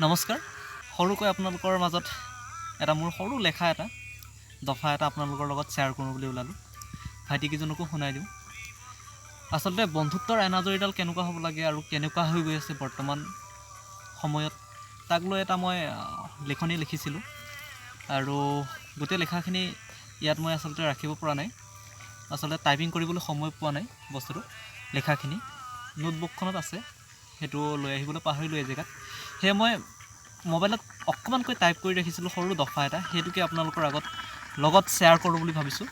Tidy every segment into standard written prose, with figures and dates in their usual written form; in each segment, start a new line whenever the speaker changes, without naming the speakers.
নমস্কাৰ। সৰুকৈ আপোনালোকৰ মাজত এটা মোৰ সৰু লেখা এটা, দফা এটা আপোনালোকৰ লগত শ্বেয়াৰ কৰোঁ বুলি ওলালোঁ। ভাইটিকেইজনকো শুনাই দিওঁ। আচলতে বন্ধুত্বৰ এনাজৰীডাল কেনেকুৱা হ'ব লাগে আৰু কেনেকুৱা হৈ গৈ আছে বৰ্তমান সময়ত, তাক লৈ এটা মই লিখনি লিখিছিলোঁ আৰু গোটেই লেখাখিনি ইয়াত মই আচলতে ৰাখিব পৰা নাই। আচলতে টাইপিং কৰিবলৈ সময় পোৱা নাই। বস্তুটো, লেখাখিনি নোটবুকখনত আছে, সেইটো লৈ আহিবলৈ পাহৰিলোঁ এই জেগাত। সেয়ে মই মোবাইলত অকণমানকৈ টাইপ কৰি ৰাখিছিলোঁ সৰু দফা এটা, সেইটোকে আপোনালোকৰ আগত লগত শ্বেয়াৰ কৰোঁ বুলি ভাবিছোঁ।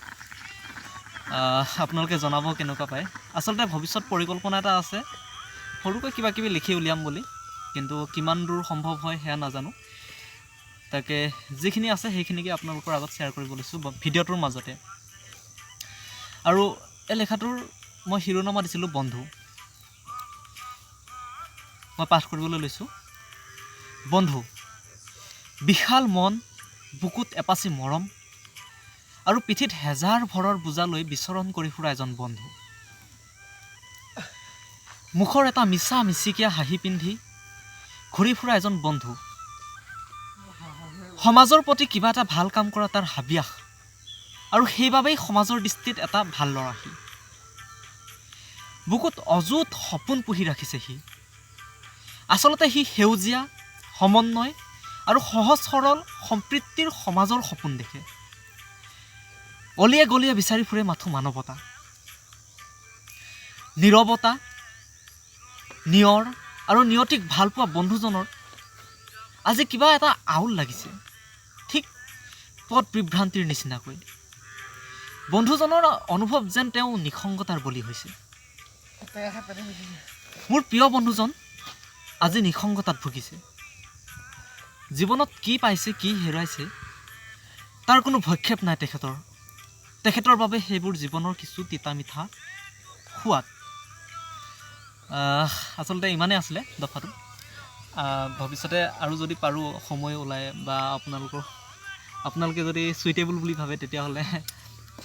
আপোনালোকে জনাব কেনেকুৱা পায়। আচলতে ভৱিষ্যত পৰিকল্পনা এটা আছে, সৰুকৈ কিবা কিবি লিখি উলিয়াম বুলি, কিন্তু কিমান দূৰ সম্ভৱ হয় সেয়া নাজানো। তাকে যিখিনি আছে সেইখিনিকে আপোনালোকৰ আগত শ্বেয়াৰ কৰিব লৈছোঁ ভিডিঅ'টোৰ মাজতে। আৰু এই লেখাটোৰ মই শিৰোনামা দিছিলোঁ বন্ধু। মই পাঠ কৰিবলৈ লৈছোঁ। বন্ধু, বিশাল মন, বুকুত এপাচি মৰম আৰু পিঠিত হেজাৰ ভৰৰ বোজা লৈ বিচৰণ কৰি ফুৰা এজন বন্ধু। মুখৰ এটা মিছা মিচিকীয়া হাঁহি পিন্ধি ঘূৰি ফুৰা এজন বন্ধু। সমাজৰ প্ৰতি কিবা এটা ভাল কাম কৰা তাৰ হাবিয়াস আৰু সেইবাবেই সমাজৰ দৃষ্টিত এটা ভাল ল'ৰা সি। বুকুত অযুত সপোন পুহি ৰাখিছে সি। আচলতে সি সেউজীয়া সমন্বয় আৰু সহজ সৰল সম্প্ৰীতিৰ সমাজৰ সপোন দেখে। অলিয়ে গলিয়ে বিচাৰি ফুৰে মাথো মানৱতা, নীৰৱতা, নিয়ৰ আৰু নিয়তিক ভালপোৱা বন্ধুজনৰ আজি কিবা এটা আউল লাগিছে, ঠিক পথ বিভ্ৰান্তিৰ নিচিনাকৈ। বন্ধুজনৰ অনুভৱ যেন তেওঁ নিসংগতাৰ বলি হৈছে। মোৰ প্ৰিয় বন্ধুজন আজি নিসংগতাত ভুগিছে। জীৱনত কি পাইছে, কি হেৰুৱাইছে, তাৰ কোনো ভ্ৰূক্ষেপ নাই তেখেতৰ। তেখেতৰ বাবে সেইবোৰ জীৱনৰ কিছু তিতা মিঠা সোৱাদ। আচলতে ইমানেই আছিলে দফাটো। ভৱিষ্যতে আৰু যদি পাৰোঁ, সময় ওলায় বা আপোনালোকে যদি চুইটেবল বুলি ভাবে, তেতিয়াহ'লে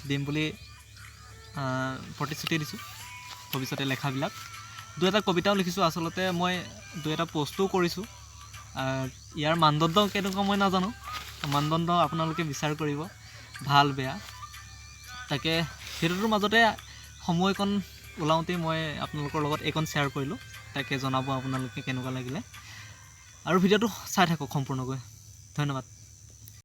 দিম বুলি প্ৰতিশ্ৰুতি দিছোঁ। ভৱিষ্যতে লেখাবিলাক, দুই এটা কবিতাও লিখিছোঁ। আচলতে মই দুই এটা পষ্টো কৰিছোঁ। ইয়াৰ মানদণ্ড কেনেকুৱা মই নাজানো। মানদণ্ড আপোনালোকে বিচাৰ কৰিব, ভাল বেয়া। তাকে ভিডিঅ'টোৰ মাজতে সময়কণ ওলাওঁতেই মই আপোনালোকৰ লগত এইকণ শ্বেয়াৰ কৰিলোঁ। তাকে জনাব আপোনালোকে কেনেকুৱা লাগিলে আৰু ভিডিঅ'টো চাই থাকক সম্পূৰ্ণকৈ। ধন্যবাদ।